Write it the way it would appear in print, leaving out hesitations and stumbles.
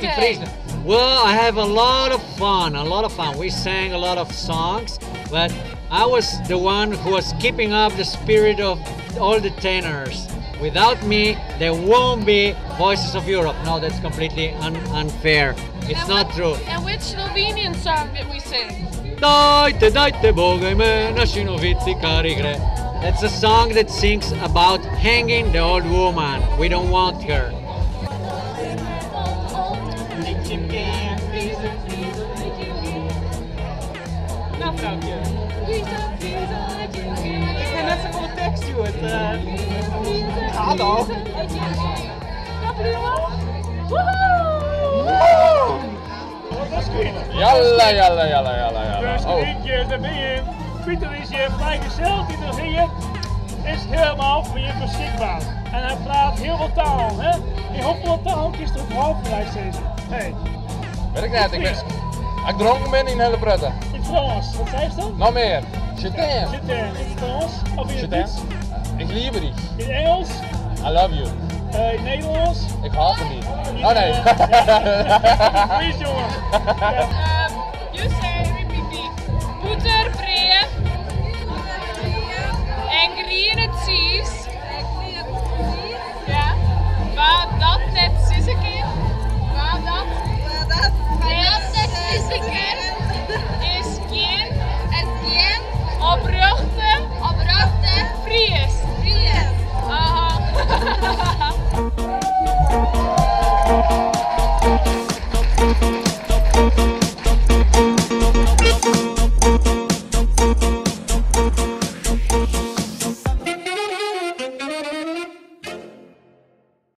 In Friesland. Well, I have a lot of fun, a lot of fun. We sang a lot of songs, but I was the one who was keeping up the spirit of all the tenors. Without me, there won't be Voices of Europe. No, that's completely unfair. It's And not true. And which Slovenian song did we sing? Dajte, dajte, Boga ime, na Šinovici kari gre. That's a song that sings about hanging the old woman. We don't want her. Nou, vrouwtje. Ik ben net zo van de tekst, joh. Hallo. Jalla, jalla, jalla, jalla, jalla. Dus Oh. eentje, daar ben je. Pieter is hier vrijgezel, Pieter hier is helemaal voor je beschikbaar. En hij praat heel veel taal, hè? In hoeveel taal is er op hoofdlijst deze? Hey. Weet ik net, ik ben... Als ik dronken ben in hele pretten. In het Frans, wat zei ze dan? Nog meer. Je t'aime. Je t'aime. In het Frans of in Je het t'aime. Duits? Ik liebe dich. In het Engels? I love you. In het Nederlands? Ik hou van die. Oh nee. Fries, jongen. You say, repeat me. Bûter, brea en griene tsiis. Ja. Wa dat net sizze kin. Wa dat net sizze kin is gjin oprjochte Fries. Aha.